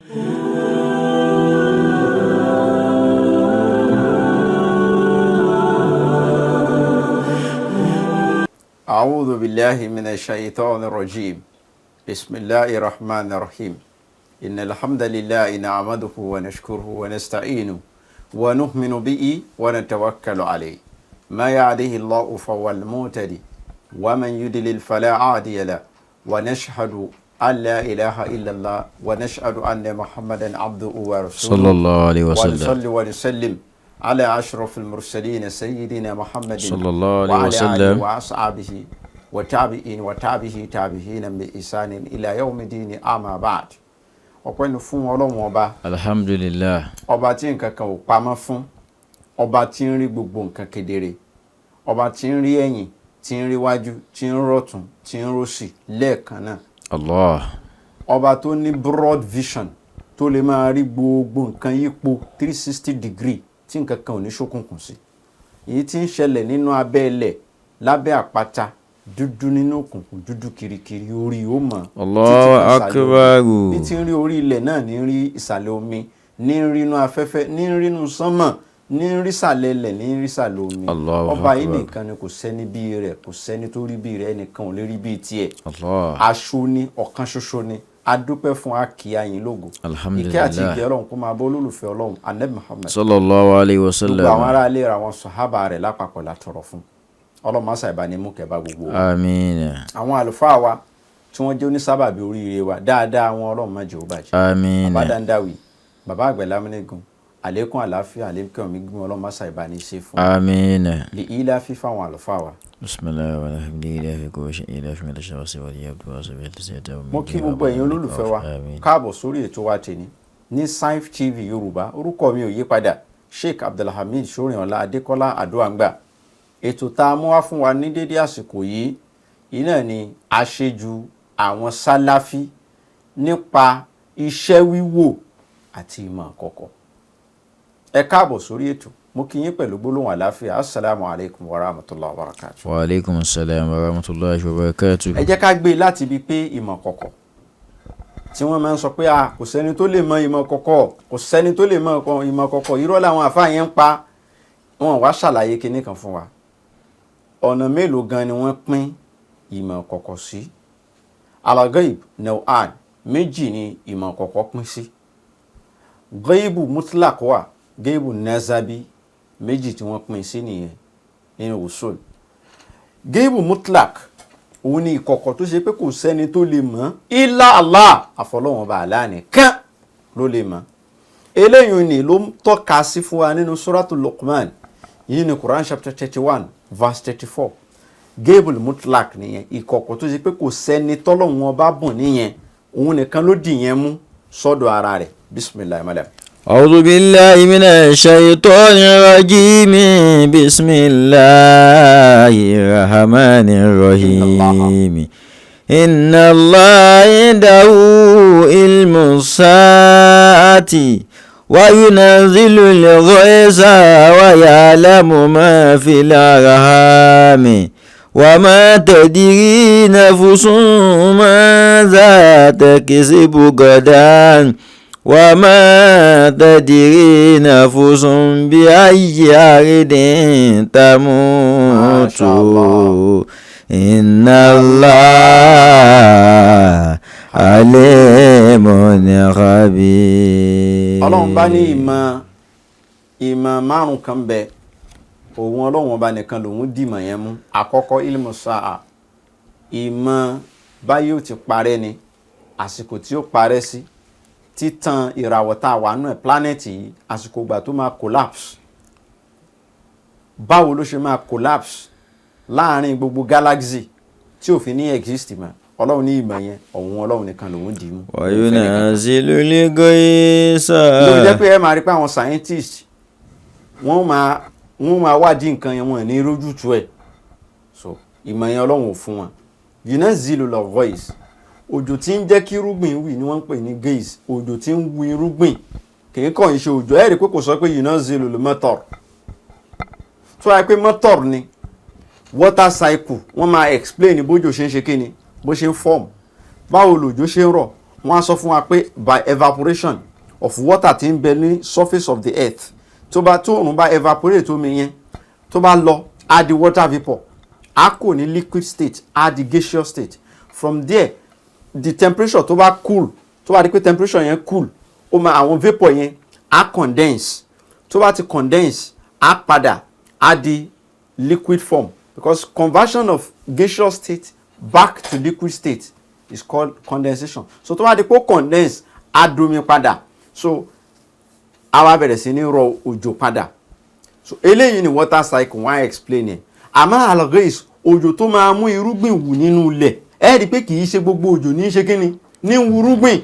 أعوذ بالله من الشيطان الرجيم. بسم الله الرحمن الرحيم. إن الحمد لله نعمده ونشكره ونستعينه ونؤمن به ونتوكل عليه. ما يهده الله فهو المهتدي، ومن يضلل فلا هادي له. ونشهد أن لا إله إلا الله، ونشهد أن محمدا عبده ورسوله. صلى الله عليه وسلم. ونصلي ونسلم على أشرف المرسلين سيدنا محمد صلى الله عليه وعلى وسلم. آله وأصحابه وتابعين وتابعه تابعين بإحسان إلى يوم الدين. أما بعد، ọpẹ́ ni fún Ọlọ́run Ọba. Alhamdulillah. Ọba tí nǹkan kan ò pamọ́ fún, ọba tí ń rí gbogbo nǹkan kedere, ọba tí ń rí ẹ̀yìn, tí ń rí wájú, tí ń rọ̀tún, tí ń rósì lẹ́ẹ̀kan náà. Allah. Ọba tó ní broad vision, tó lè máa rí gbogbo nǹkan yípo 360 degree, tí nǹkan kan ò ní ṣókùnkùn sí. Èyí tí ń ṣẹlẹ̀ nínú abẹ́ ilẹ̀, lábẹ́ àpáta dúdú, nínú òkùnkùn dúdú kirikiri, orí ó mọ̀. Allahu títí kan ìsàlẹ̀ omi. Akbar. Bí tí ń rí orí ilẹ̀ náà ní rí ìsàlẹ̀ omi, ní rí inú afẹ́fẹ́, ní rí inú sánmọ̀, ní rí ìsàlẹ̀ ilẹ̀, ní rí ìsàlẹ̀ omi. Allahu Ọba yìí Akbar. nìkan ni, kò sẹ́ni bí rẹ̀, kò sẹ́ni tó rí bí rẹ̀, ẹnìkan ò lè rí bí tiẹ̀. Allah. Aṣọ ni, ọ̀kan ṣoṣo ni. Adúpẹ́ fún akíyà yín lógo. Alhamdulillah. Ìkẹ́ àti ìgẹ̀ Ọlọ́run kó máa bọ́ olólùfẹ́ Ọlọ́run, Anabi Muhammad, Sallallahu alayhi wa gbogbo àwọn sallam. ará ilé rẹ̀, àwọn sàhábà rẹ̀ lápapọ̀ la tọrọ fún. Ọlọ́run má ṣàìbá ní mú kẹba gbogbo wa. Àmín. Àwọn àlùfáà wa tí wọ́n jẹ́ onísábàbí oríire wa dáadáa wọn, Ọlọ́run má jẹ́ ó bàjẹ́. Àmín. Bàbá Dandawi, bàbá àgbẹ̀ lámúnigun, àlékún àlàáfíà, àlékún ẹ̀mí gígùn, Ọlọ́run má ṣàìbá ní ṣe fún. Àmín. Lè ilá fífa àwọn àlùfáà wa. بسم الله والحمد لله كل شيء إله في من الشمس واليابد وسبيل الزيت. Mo kí gbogbo ẹ̀yin olólùfẹ́ wa Àmín. káàbọ̀ sórí ètò wa tèní ní Saif TV Yorùbá. Orúkọ mi ò yí padà, Sheikh Abdulhamid Sorinọlá Adékọ́lá Adóàngbà. Ètò tá a mú wá fún wa ní dédé àsìkò yìí iná ni àṣejù àwọn sáláfí nípa iṣẹ́ wíwò àti ìmọ̀ àkọ́kọ́. Ẹ káàbọ̀ sórí ètò. Mo kí yín pẹ̀lú gbólóhùn àláfíà, assalamu alaikum wa rahmatullahi wa barakatuh. Wa alaikum assalam wa rahmatullahi wa barakatuh. Ẹ jẹ́ ká gbé e láti ibi pé ìmọ̀ kọ̀kọ̀ tí wọ́n máa ń sọ pé a kò sẹ́ni tó lè mọ ìmọ̀ kọ̀kọ̀, kò sẹ́ni tó lè mọ ìmọ̀ kọ̀kọ̀, irọ́ làwọn àfáà yẹn ń pa. Wọn wá ṣàlàyé kinní kan fún wa. Ọ̀nà mélòó gan ni wọ́n pín ìmọ̀ kọ̀kọ̀ sí? Al-ghaib naw'an, méjì ni ìmọ̀ kọ̀kọ̀ pín sí. Ghaibu mutlaq wà, ghaibu nazabi. Méjì tí wọ́n pín sí nìyẹn nínú usul. Ghaibu mutlaq, òun ni ìkọ̀kọ̀ tó ṣe pé kò sẹ́ni tó lè mọ̀ illa Allah, àfọlọ́wọn bá Allah nìkan ló lè mọ̀. Eléyìí ni ló ń tọ́ka sí fún wa nínú Suratu Luqman yìí ní Quran chapter 31 verse 34. Ghaibul mutlaq nìyẹn, ìkọ̀kọ̀ tó ṣe pé kò sẹ́ni tọ́lọ́wọ́n bá bùn níyẹn, òun nìkan ló dì yẹn mú sọ́dọ̀ ara rẹ̀. Bisimilayi malam. أعوذ بالله من الشيطان الرجيم. بسم الله الرحمن الرحيم. إن الله عنده علم الساعة وينزل الغيث ويعلم ما في الأرحام وما تدري نفس ماذا تكسب غدا وما تدري نفس بأي أرض تموت. ما شاء الله. إن الله عليم خبير. Ọlọ́run bá ní ìmọ̀ márùn kan bẹ, òun Ọlọ́run Ọba nìkan lòun dìmọ̀ yẹn mú. Àkọ́kọ́, ilmu sa'a, ìmọ̀ báyìí ó ti parẹ́ ni, àsìkò tí ó parẹ́ sí, títan ìràwọ̀ tá a wà nù ẹ̀, planet yìí, àsìkò ìgbà tó máa collapse, báwo ló ṣe máa collapse láàrin gbogbo galaxy tí ò fi ní exist mọ́. Ọlọ́run ní ìmọ̀ yẹn, òun Ọlọ́run nìkan lòun dì í mú. وينزل الغيث. Ló fi jẹ́ pé ẹ máa rí pé àwọn scientist, wọ́n máa wádìí nǹkan yẹn, wọ́n ní rójútu ẹ̀. So ìmọ̀ yẹn, Ọlọ́run ò fún wọn. Yunazzilu al-ghayth, òjò tí ń jẹ́ kí irúgbìn wì ni wọ́n ń pè ní ghayth, òjò tí ń wu irúgbìn. Kì í kàn ń ṣe òjò. Ẹ rí i pé kò sọ pé yunazzilu al-matar. Tó wáyé pé matar ni, water cycle, wọ́n máa explain bójò ṣe ń ṣe kíni, bó ṣe ń form, báwo lòjò ṣe ń rọ̀. Wọ́n á sọ fún wa pé by evaporation of water tí ń bẹ ní surface of the earth, tó bá tó òòrùn bá evaporate omi yẹn, tó bá lọ, á di water vapour, á kò ní liquid state, á di gaseous state. From there, the temperature tó bá cool, tó bá di pé temperature yẹn cool, ó máa àwọn vapour yẹn á condense. Tó bá ti condense, á padà á di liquid form, because conversion of gaseous state back to liquid state is called condensation. So tó bá di pé ó condense, á domi padà. So á wá bẹ̀rẹ̀ sí ní rọ òjò padà. So eléyìí ni water cycle, wọ́n á explain ẹ̀. Àmọ́ al-ghais, òjò tó máa mú irúgbìn wù nínú ilẹ̀, ẹ rí i pé kì í ṣe gbogbo òjò ní í ṣe kíni ní ń wúrúgbìn.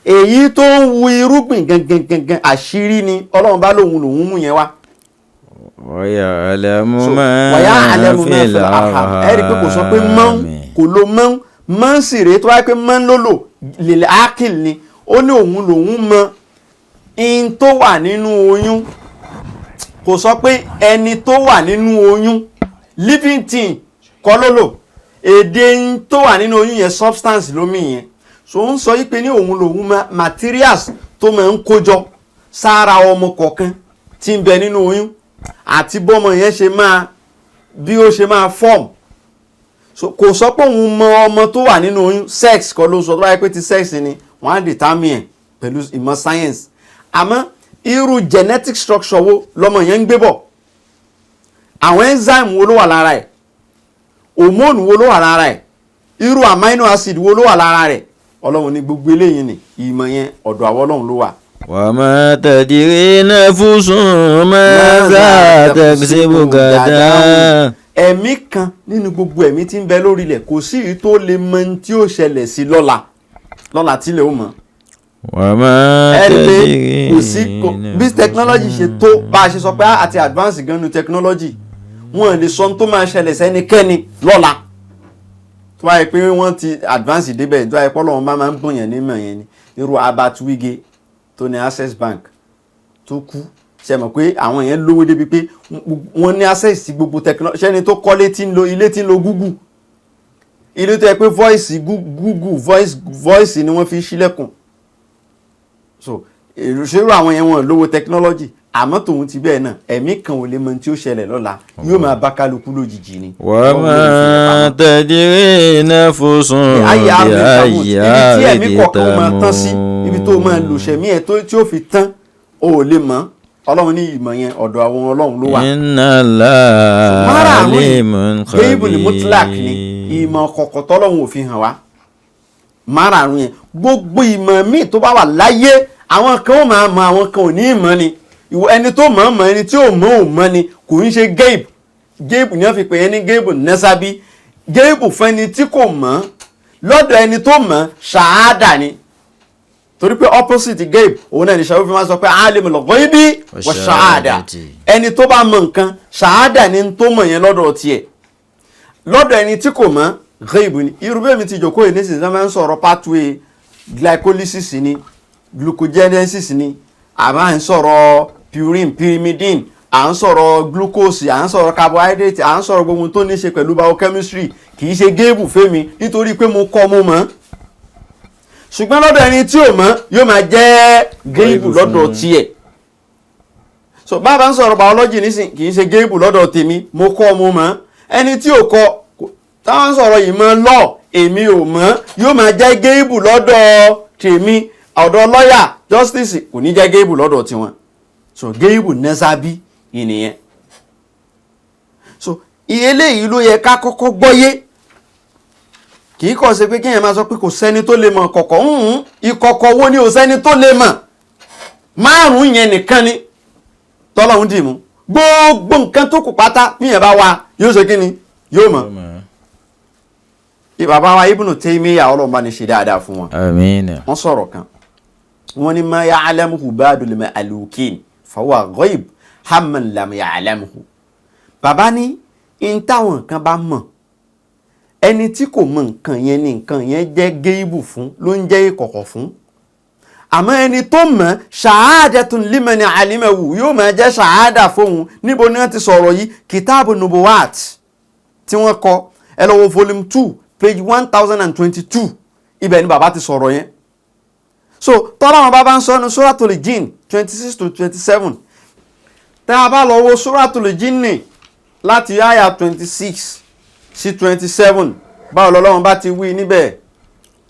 Èyí tó ń wu irúgbìn gangan gangan, àṣírí ni. Ọlọ́run bá lòun lòun mú yẹn wá. ويعلم So ما ويعلم في ما في الأرحام. Ẹ rí i pé kò sọ pé mọ́n, kò lo mọ́n. Mọ́n sì rèé, tó wáyé pé mọ́n ló lò, للعاقل ni. Ó ní òun lòun mọ in tó wà nínú oyún. Kò sọ pé ẹni tó wà nínú oyún, living thing kọ́ ló lò. Èdè in tó wà nínú oyún yẹn, substance lómi yẹn. So ń sọ yí pé ní òun lòun mọ materials tó máa ń kójọ sára ọmọ kọ̀ọ̀kan tí ń bẹ nínú oyún, àti bọ́mọ yẹn ṣe máa, bí ó ṣe máa form. So kò sọ pé òun mọ ọmọ tó wà nínú oyún. Sex kọ́ ló sọ. Tó bá yẹ pé ti sex ni, wọ́n á determine ẹ̀ pẹ̀lú ìmọ̀ science. Àmọ́ irú genetic structure wo lọmọ yẹn ń gbé bọ̀, àwọn enzyme wo ló wà lára ẹ̀, hormone wo ló wà lára ẹ̀, irú amino acid wo ló wà lára rẹ̀, Ọlọ́run ní gbogbo eléyìí ni ìmọ̀ yẹn, ọ̀dọ̀ àwọn Ọlọ́run ló wà. وما تدري نفس ماذا تكسب غدا. Ẹ̀mí kan nínú gbogbo ẹ̀mí tí ń bẹ lórí ilẹ̀, kò sí èyí tó lè mọ ohun tí ó ṣẹlẹ̀ sí lọ́la lọ́la tílẹ̀ ó mọ̀. وما Ẹ rí i pé تدري kò sí bí technology ṣe tó, bá a ṣe sọ pé àti advance gan nu technology, wọn lè sọ ohun tó máa ṣẹlẹ̀ sẹ́nikẹ́ni lọ́la. Tó bá yẹ pé wọ́n ti advance débẹ̀, tó bá yẹ pé Ọlọ́run bá máa ń bọ̀yàn nímọ̀ yẹn ni, irú Herbert Wigwe tó ní Access Bank tó kú, ṣe mọ̀ pé àwọn yẹn lówó débi pé wọ́n ní access sí gbogbo technology. Ṣẹ́ni tó kọ́lé tí ń lo ilé tí ń lo Google, ilé tó yẹ pé voice, Google voice ni wọ́n fi ṣílẹ̀kùn. So èrò àwọn yẹn, wọn lówó technology, àmọ́ tòun ti bẹ́ẹ̀ náà, ẹ̀mí kan ò lè mọ tí ó ṣẹlẹ̀ lọ́la. Yóò máa bá kálukú lójijì ni. وما تدري نفس ayé àrùn بأي ibi tí ẹ̀mí kọ̀ọ̀kan máa tán sí, ibi tó máa lò ṣẹ̀mí ẹ̀ tí ó fi tán, o ò lè mọ̀. Ọlọ́run ní ìmọ̀ yẹn, ọ̀dọ̀ àwọn Ọlọ́run ló wà. إن الله Márààrún عليم غيب المطلق ni, خبير. ìmọ̀ kọ̀kọ̀ tọ́lọ́run ò fi hàn wá. Márààrún yẹn, gbogbo ìmọ̀ míì tó bá wà láyé, àwọn kan ó máa mọ̀, àwọn kan ò ní ìmọ̀ ni. Ìwọ ẹni tó mọ̀ mọ̀, ẹni tí ò mọ̀ ò mọ̀ ni. Kò ń ṣe غيب. غيب ni wọ́n fi pè é ní غيب نسبي, غيب fún ẹni tí kò mọ̀. Lọ́dọ̀ ẹni tó mọ̀, شهادة ni, torí pé opposite غيب òun náà ní ṣàwọ́ fi máa sọ pé عالم الغيب والشهادة. Ẹni tó bá mọ̀ nǹkan, شهادة ni tó mọ̀ yẹn lọ́dọ̀ tiẹ̀. Lọ́dọ̀ ẹni tí kò mọ̀, غيب ni. Irú bẹ́ẹ̀ mi ti jòkó yìí nísinsìnyí, wọ́n máa ń sọ̀rọ̀ pathway glycolysis ni, glucogenesis ni, àbá ń sọ̀rọ̀ purine, pyrimidine, à ń sọ̀rọ̀ glucose, à ń sọ̀rọ̀ carbohydrate, à ń sọ̀rọ̀ gbogbo tó ní ṣe pẹ̀lú biochemistry, kì í ṣe غيب fẹ́mi, nítorí pé mo kọ́, mo mọ̀. Ṣùgbọ́n lọ́dọ̀ ẹni tí ò mọ̀, yóò máa jẹ́ غيب lọ́dọ̀ tiẹ̀. So bàbá ń sọ̀rọ̀ biology nísìn, kì í ṣe غيب lọ́dọ̀ tèmi, mo kọ́, mo mọ̀. Ẹni tí ò kọ́, táwọn sọ̀rọ̀ ìmọ̀ law, èmi ò mọ̀, yóò máa jẹ́ غيب lọ́dọ̀ tèmi. Ọ̀dọ̀ lọ́yà, justice, kò ní jẹ́ غيب lọ́dọ̀ tiwọn. So غيب نسبي ìnìyẹn. So eléyìí ló yẹ ká kọ́kọ́ gbọ́yé. Kì í kọ́ ṣe pé kéèyàn máa sọ pé kò sẹ́ni tó lè mọ̀ kọ̀kọ̀. Ìkọ̀kọ̀ wo ni ò sẹ́ni tó lè mọ̀? Márùn-ún yẹn nìkan ni tọ́lọ́hún dì mú. Gbogbo nǹkan tó kù pátá, bíyẹn bá wà, yóò ṣe kí ni? Yóò mọ̀. Bàbá wa Ibn Taymiyyah, Ọlọ́run bá ní ṣe dáadáa fún wọn. Àmín. Wọ́n sọ̀rọ̀ kan, wọ́n ní ما يعلمه بعض المخلوقين فهو غيب عمن لم يعلمه. Bàbá ní in táwọn kan bá mọ̀, ẹni tí kò mọ̀ nǹkan yẹn ni nǹkan yẹn jẹ́ غيب fún, ló ń jẹ́ ìkọ̀kọ̀ fún. Àmọ́ ẹni tó mọ̀, شهادة لمن علمه, yóò máa jẹ́ شهادة fóun. Níbo ni wọ́n ti sọ̀rọ̀ yìí? Kitabu Nubuwat tí wọ́n kọ, ẹ lọ wo volume 2, page 1022, ibẹ̀ ni bàbá ti sọ̀rọ̀ yẹn. So tọ́lọ́wọ́n bá bá ń sọ ní Suratul Jinn 26 to 27, tá a bá lọ wo Suratul Jinn láti àyà 26 sí 27, báwo lọ́lọ́wọ́n bá ti wí níbẹ̀?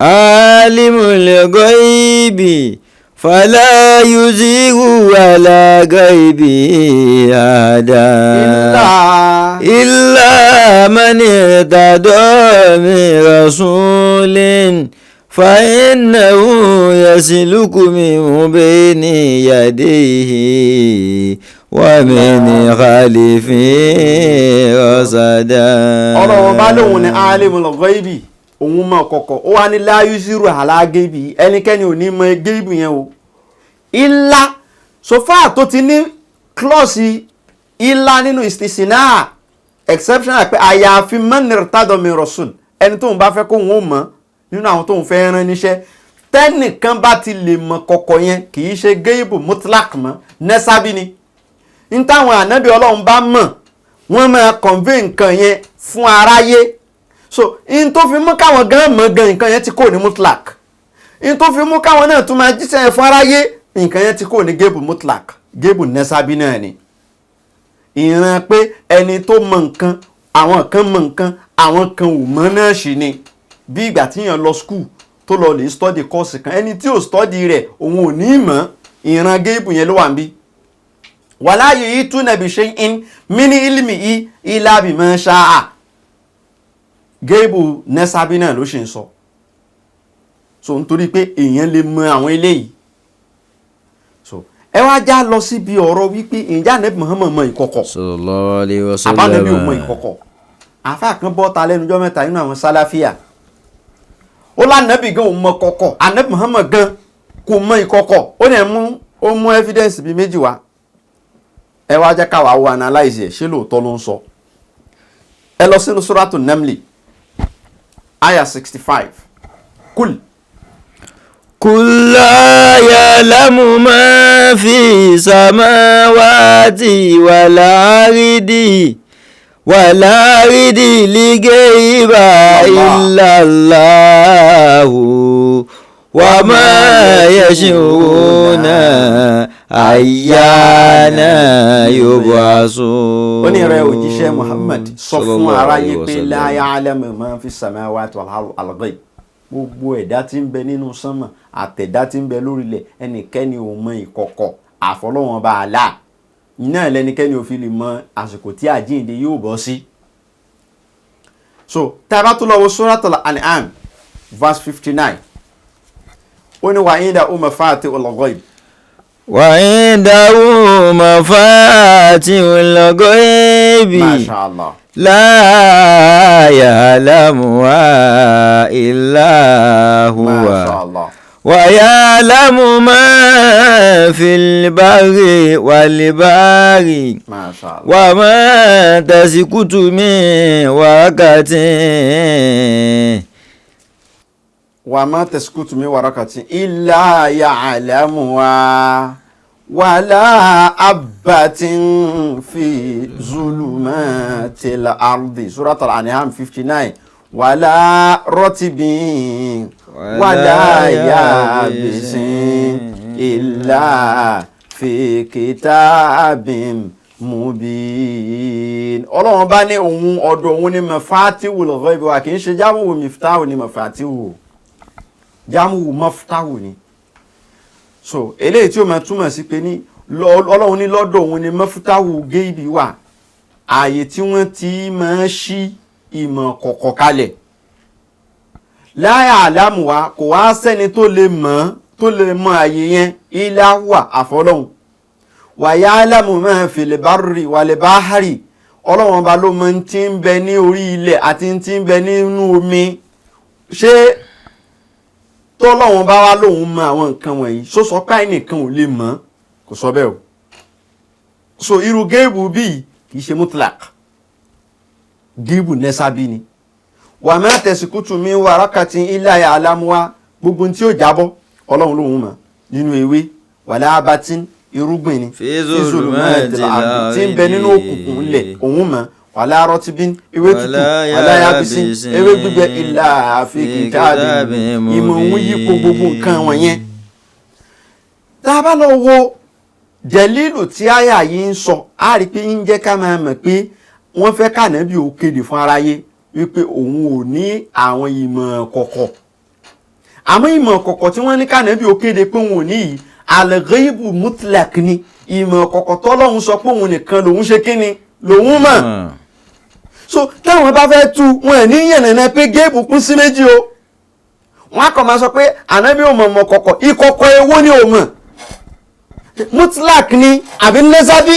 عالم الغيب فلا يظهر على غيبه أحدا إلا إلا من ارتضى من رسول فإنه يسلك من بين يديه ومن خلفه رصدا. Ọlọ́run bá lóun ní عالم الغيب, òun mọ̀ kọ̀kọ̀. Ó wá ní لا يظهر على غيبه, ẹnikẹ́ni ò ní mọ غيب yẹn o. إلا sofa tó ti ní clause إلا nínú استثناء, exception, pé àyàfi من ارتضى من رسول, ẹni tóun bá fẹ́ kóun ó mọ̀ nínú àwọn tóun fẹ́ rán níṣẹ́. Tẹ́nìkan bá ti lè mọ̀ kọ̀kọ̀ yẹn, kì í ṣe غيب مطلق mọ́, نسبي ni. N táwọn ànábì Ọlọ́run bá mọ̀, wọ́n máa convey nǹkan yẹn fún aráyé. So n tó fi mú káwọn gan mọ̀ gan, nǹkan yẹn ti kò ní مطلق. N tó fi mú káwọn náà tún máa jíṣẹ́ yẹn fún aráyé, nǹkan yẹn ti kò ní غيب مطلق, غيب نسبي náà ni. Ìran pé ẹni tó mọ̀ nǹkan, àwọn kan mọ̀ nǹkan, àwọn kan ò mọ̀ náà sì ni. Bí ìgbà tí yàn lọ school, tó lọ lè study course kan, ẹni tí ò study rẹ̀, òun ò ní mọ̀. Ìran غيب yẹn ló wà níbí. ولا يحيطون بشيء من علمه إلا بما شاء, غيب نسبي náà ló ṣe ń sọ. So nítorí pé èèyàn lè mọ àwọn eléyìí. So ẹ wá já lọ síbi ọ̀rọ̀ wípé ǹjẹ́ Ànábì Muhammad mọ ìkọ̀kọ̀? صلى الله عليه وسلم. Àbí Ànábì ò mọ ìkọ̀kọ̀? Àfáà kan bọ́ ta lẹ́nujọ́ mẹ́ta nínú àwọn sálàfíà, ó lánàbì gan ò mọ kọ̀kọ̀, Ànábì Muhammad gan kò mọ ìkọ̀kọ̀. Ó dẹ̀ mú, ó mú evidence bíi méjì wá. Ẹ wá jẹ́ káwa wo analyze ẹ̀, ṣé lóòótọ́ ló ń sọ? Ẹ lọ sínú Suratu Namli, aya 65, قل قل لا يعلم ما في السماوات والأرض الغيب إلا الله وما يشعرون أيان يبعثون. Ó ní rẹ òjíṣẹ́ Muhammad, sọ fún aráyé pé لا يعلم ما في السماوات والأرض, gbogbo ẹ̀dá tí ń bẹ nínú sánmà àtẹ̀dá tí ń bẹ lórílẹ̀, ẹnikẹ́ni ò mọ ìkọ̀kọ̀ àfọlọ́wọn bá a là iná lẹ́nikẹ́ni ò fi lè mọ àsìkò tí àjíǹde yóò bọ́ sí. So tá a bá tún lọ wo Suratul An'am verse 59, ó ní وعنده مفاتح الغيب. وعنده مفاتح الغيب. ما شاء الله. لا يعلمها إلا هو. ما شاء الله. ويعلم ما في البر والبحر ما شاء الله. وما تسقط من ورقة وما تسقط من ورقة إلا يعلمها ولا حبة في ظلمات الأرض, سورة الأنعام 59, ولا رطب ولا يابس إلا في كتاب مبين. Ọlọ́run bá ní òun, ọ̀dọ̀ òun ní مفاتيح الغيب wa. Kì í ṣe جمع مفتاح ní مفاتيح, جمع مفتاح ni. So eléyìí tí ó máa túmọ̀ sí pé ní Ọlọ́run ní lọ́dọ̀ òun ní مفتاح غيب wà, ààyè tí wọ́n ti máa ń ṣí ìmọ̀ kọ̀kọ̀ kalẹ̀. لا يعلمها, kò wá sẹ́ni tó lè mọ̀, tó lè mọ̀ ààyè yẹn, إلا هو, àfọlọ́hun. ويعلم ما في البر والبحر, Ọlọ́run ọba ló mọ tí ń bẹ ní orí ilẹ̀ àti tí ń bẹ nínú omi. Ṣé tọ́lọ́run bá wá lóun mọ àwọn nǹkan wọ̀nyí, só sọ pé ẹnìkan ò lè mọ̀? Kò sọ bẹ́ẹ̀ o. So irú غيب bíi kì í ṣe مطلق, غيب نسبي ni. وما تسقط من ورقة إلا يعلمها, gbogbo tí ó jábọ́, Ọlọ́run lòun mọ̀ nínú ewé, ولا حبة, irúgbìn ni, في ظلمات tí ń bẹ nínú òkùnkùn ńlẹ̀, òun mọ̀, ولا رطب, ewé tútù, ولا يابس, ewé gbígbẹ, إلا في كتاب, ìmọ̀ òun yípo gbogbo nǹkan wọ̀nyẹn. Tá a bá lọ wo dẹ̀lílù tí àyà yìí ń sọ, á rí i pé ń jẹ́ ká máa mọ̀ pé wọ́n fẹ́ kànábì ó kéde fún aráyé wípé òun ò ní àwọn ìmọ̀ kọ̀kọ̀. Àmọ́ ìmọ̀ kọ̀kọ̀ tí wọ́n ní kànábì ó kéde pé òun ò ní yìí, al-ghaibu mutlaq ni, ìmọ̀ kọ̀kọ̀ tọ́lọ́hun sọ pé òun nìkan lòun ṣe kíni lòun mọ̀. So táwọn bá fẹ́ tu wọn ẹ̀ ní yànnàná pé géèbù kún sí méjì o. Wọn á kàn máa sọ pé ànábì ò mọ̀ mọ̀ kọ̀kọ̀. Ìkọ̀kọ̀ èwo ni ò mọ̀? Mutlak ni àbí nẹ́sàbí?